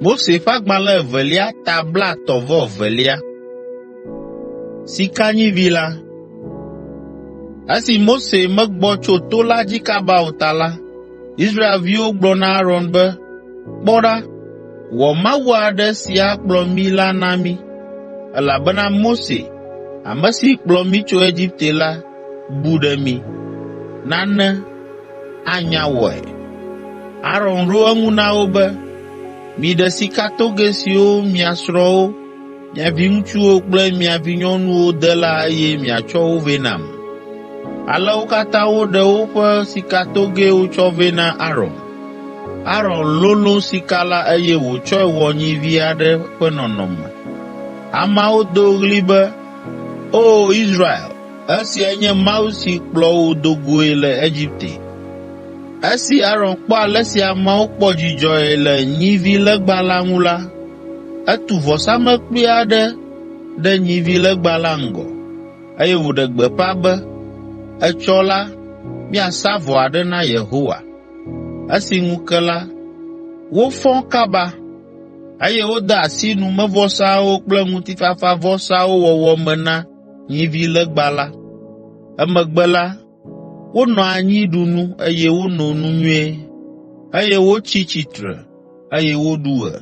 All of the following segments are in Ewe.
Mose ƒe Agbalẽ Evelia ta blaetɔ̃-vɔ-evelia. Esi Mose megbɔ tso to la dzi kaba o ta la, Israelviwo gblɔ na Aron be, “Kpɔ ɖa, wɔ mawu aɖe si akplɔ mí la na mí, elabena Mose, ame si kplɔ mí tso Egipte la bu ɖe mí. Nane anya wɔe!” Aron ɖo eŋu na wo be, “Miɖe sikatogɛ siwo mia srɔ̃wo, mia viŋutsuwo kple mia vinyɔnuwo de la eye miatsɔ wo vɛ nam.” Ale wo katã woɖe woƒe sikatogɛwo tsɔ vɛ na Aron. Aron lolõ sika la eye wòtsɔe wɔ nyivi aɖe ƒe nɔnɔme. Ameawo do ɣli be, “O Israel, esiae nye mawu si kplɔ wò do goe le Egipte.” Esi Aron kpɔ ale si ameawo kpɔ dzidzɔe le nyivilegba la ŋu la, etu vɔsamlekpui aɖe ɖe nyivilegba la ŋgɔ, eye wòɖe gbeƒã be, “Etsɔ la, míasa vɔ aɖe na Yehowa.” Esi ŋu ke la, wofɔ kaba, eye wode asi numevɔsawo kple ŋutifafavɔsawo wɔwɔ me na nyivilegba la. Emegbe la, wonɔ anyi ɖu nu, eye wono nu nyuie, eye wotsi tsitre, eye woɖu ɣe.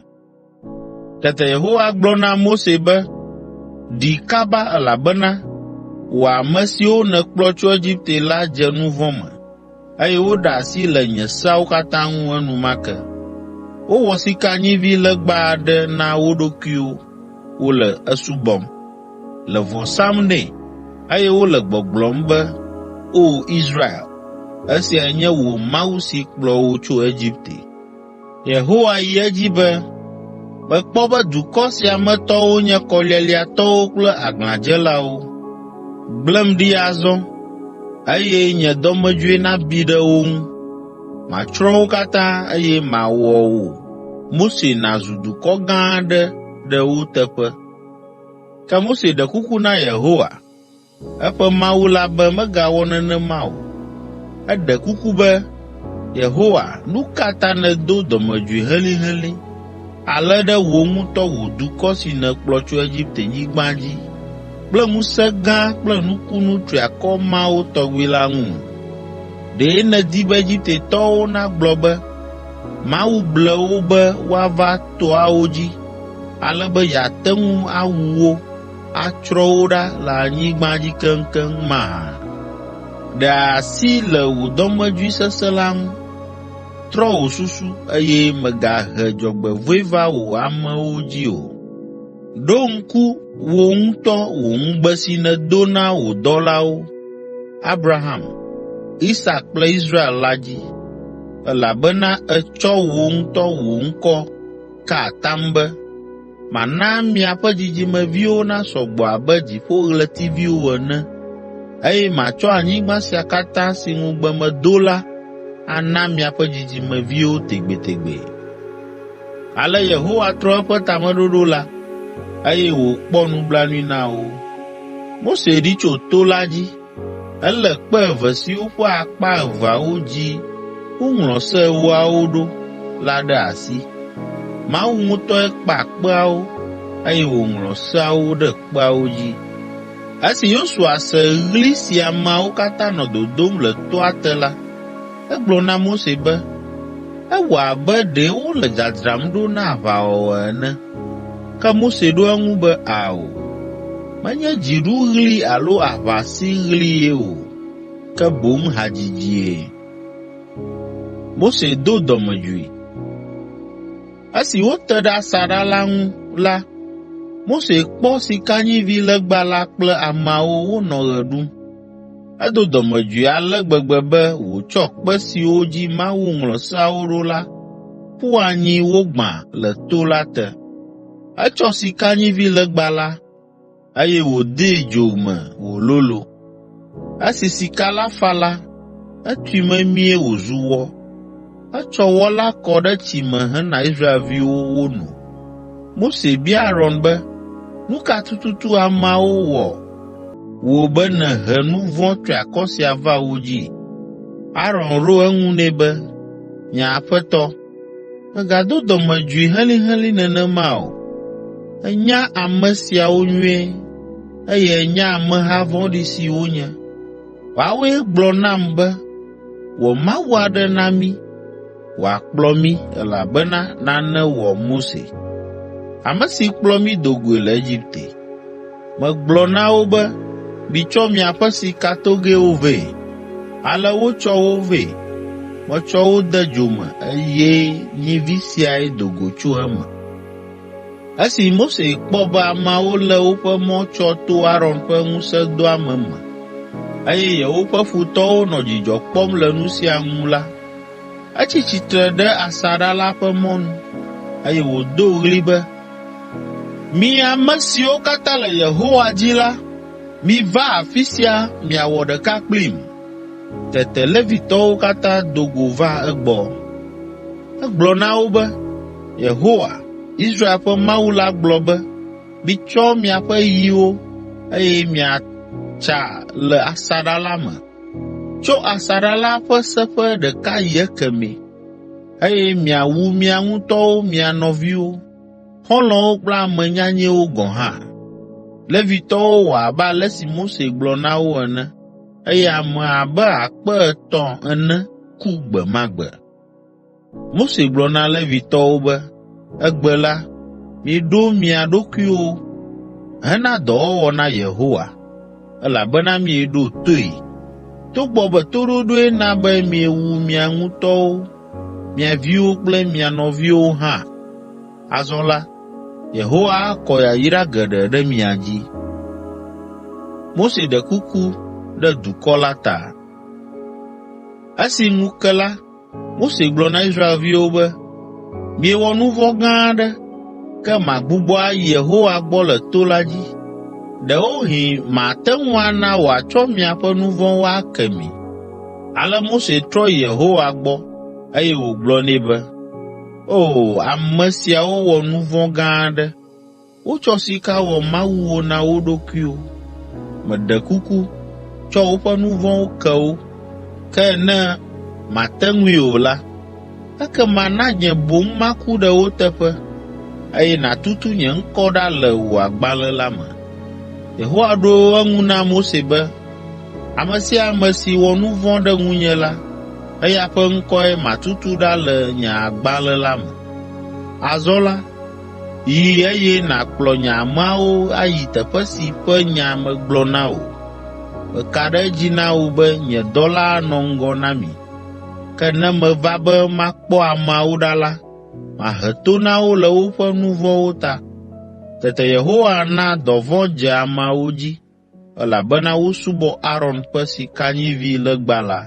Tete Yehowa gblɔ na Mose be, “Ɖi kaba, elabena wò ame siwo nèkplɔ tso Egipte la dze nu vɔ̃ me, eye woɖe asi le nye seawo katã ŋu enumake. Wowɔ sikanyivilegba aɖe na wo ɖokuiwo wole esubɔm, le vɔ sam nɛ, eye wole gbɔgblɔm be, ‘O Israel, esiae nye wò mawu si kplɔ wò tso Egipte.’ ” Yehowa yi edzi be, “Mekpɔ be dukɔ sia me tɔwo nye kɔlialiatɔwo kple aglãdzelawo. Gblẽm ɖi azɔ, eye nye dɔmedzoe nabi ɖe wo ŋu. Matsrɔ̃ wo katã, eye mawɔ wò, Mose nàzu dukɔ gã aɖe ɖe wo teƒe.” Ke Mose ɖe kuku na Yehowa, eƒe Mawu la be megawɔ nenema o. Eɖe kuku be, “Yehowa, nu ka ta nèdo dɔmedzoe helĩhelĩ ale ɖe wò ŋutɔ wò dukɔ si nèkplɔ tso Egiptenyigba dzi kple ŋusẽ gã kple nukunu triakɔ mawo tɔgbi la ŋu? Ɖe nèdi be Egiptetɔwo nagblɔ be, ‘Mawu ble wo be woava toawo dzi ale be yeate ŋu awu wo, atsrɔ̃ wo ɖa le anyigba dzi keŋkeŋ’ mahã? Ɖe asi le wò dɔmedzoe sesẽ la ŋu. Trɔ wò susu, eye mègahe dzɔgbevɔ̃e va wò amewo dzi o. Ɖo ŋku wò ŋutɔ wò ŋugbe si nèdo na wò dɔlawo, Abraham, Isak kple Israel la dzi, elabena ètsɔ wò ŋutɔ wò ŋkɔ ka atam be, ‘Mana miaƒe dzidzimeviwo nasɔ gbɔ abe dziƒoɣletiviwo ene, eye matsɔ anyigba sia katã si ŋugbe medo la ana miaƒe dzidzimeviwo tegbetegbe.’ ” Ale Yehowa trɔ eƒe tameɖoɖo la, eye wòkpɔ nublanui na wo. Mose ɖi tso to la dzi. Elé kpe eve siwo ƒe akpa eveawo dzi woŋlɔ Se Ewoawo ɖo la ɖe asi. Mawu ŋutɔe kpa kpeawo, eye wòŋlɔ seawo ɖe kpeawo dzi. Esi Yosua se ɣli si ameawo katã nɔ dodom le toa te la, egblɔ na Mose be, “Ewɔ abe ɖe wole dzadzram ɖo na aʋawɔwɔ ene.” Ke Mose ɖo eŋu be, “Ao, menye dziɖuɣli alo aʋasiɣli ye o, ke boŋ hadzidzie.” Mose do dɔmedzoe. Esi wote ɖe asaɖa la ŋu la, Mose kpɔ sikanyivilegba la kple ameawo wonɔ ɣe ɖum. Edo dɔmedzoe ale gbegbe be wòtsɔ kpe siwo dzi Mawu ŋlɔ seawo ɖo la ƒu anyi wogbã le to la te. Etsɔ sikanyivilegba la, eye wòdee dzo me wòlolo. Esi sika la fa la, etui memie wòzu wɔ. Etsɔ wɔ la kɔ ɖe tsi me hena Israelviwo wono. Mose bia Aron be, “Nu ka tututu ameawo wɔ wò be nèhe nu vɔ̃ triakɔ sia va wo dzi?” Aron ɖo eŋu nɛ be, “Nye aƒetɔ, Mègado dɔmedzoe helĩhelĩ nenema o. Ènya ame siawo nyuie, eye ènya ameha vɔ̃ɖi si wonye. Woawoe gblɔ nam be, ‘Wɔ mawu aɖe na mí, wòakplɔ mí, elabena nane wɔ Mose, ame si kplɔ mí do goe le Egipte.’ Megblɔ na wo be, ‘Mitsɔ miaƒe sikatogɛwo vɛ.’ Ale wotsɔ wo vɛ, metsɔ wo de dzo me, eye nyivi siae do go tso eme.” Esi Mose kpɔ be ameawo lé woƒe mɔ tsɔ to Aron ƒe ŋusẽdoame me, eye yewoƒe futɔwo nɔ dzidzɔ kpɔm le nu sia ŋu la, etsi tsitre ɖe asaɖa la ƒe mɔnu, eye wòdo ɣli be, “Mi ame siwo katã le Yehowa dzi la, miva afi sia miawɔ ɖeka kplim!” Tete Levitɔwo katã do go va egbɔ. Egblɔ na wo be, “Yehowa, Israel ƒe Mawu la gblɔ be, ‘Mitsɔ miaƒe yiwo, eye miatsa le asaɖa la me, tso asaɖa la ƒe seƒe ɖeka yi ekemɛ, eye miawu mia ŋutɔwo mia nɔviwo, xɔlɔ̃wo kple ame nyanyɛwo gɔ̃ hã.’ ” Levitɔwo wɔ abe ale si Mose gblɔ na wo ene, eye ame abe 300 ene ku gbe ma gbe. Mose gblɔ na Levitɔwo be, “Egbe la, miɖo mia ɖokuiwo hena dɔwɔwɔ na Yehowa, elabena mieɖo toe, togbɔ be toɖoɖoe na be miewu mia ŋutɔwo, mia viwo kple mia nɔviwo hã. Azɔ la, Yehowa akɔ yayra geɖe ɖe mia dzi.” Mose ɖe kuku ɖe dukɔ la ta. Esi ŋu ke la, Mose gblɔ na Israelviwo be, “Miewɔ nu vɔ̃ gã aɖe, ke magbugbɔ ayi Yehowa gbɔ le to la dzi. Ɖewohĩ mate ŋu ana wòatsɔ miaƒe nu vɔ̃wo ake mi.” Ale Mose trɔ yi Yehowa gbɔ, eye wògblɔ nɛ be, “O, ame siawo wɔ nu vɔ̃ gã aɖe. Wotsɔ sika wɔ mawuwo na wo ɖokuiwo. Meɖe kuku, tsɔ woƒe nu vɔ̃wo ke wo. Ke ne màte ŋui o la, ekema na nye boŋ maku ɖe wo teƒe, eye nàtutu nye ŋkɔ ɖa le wò agbalẽ la me.” Yehowa ɖo eŋu na Mose be, “Ame sia ame si wɔ nu vɔ̃ ɖe ŋunye la, eya ƒe ŋkɔe matutu ɖa le nye agbalẽ la me. Azɔ la, yi eye nàkplɔ nye ameawo ayi teƒe si ƒe nya megblɔ na wò. Meka ɖe edzi na wò be nye dɔla anɔ ŋgɔ na mi. Ke ne meva be makpɔ ameawo ɖa la, mahe to na wo le woƒe nu vɔ̃wo ta.” Tete Yehowa na dɔvɔ̃ dze ameawo dzi, elabena wosubɔ Aron ƒe sikanyivilegba la.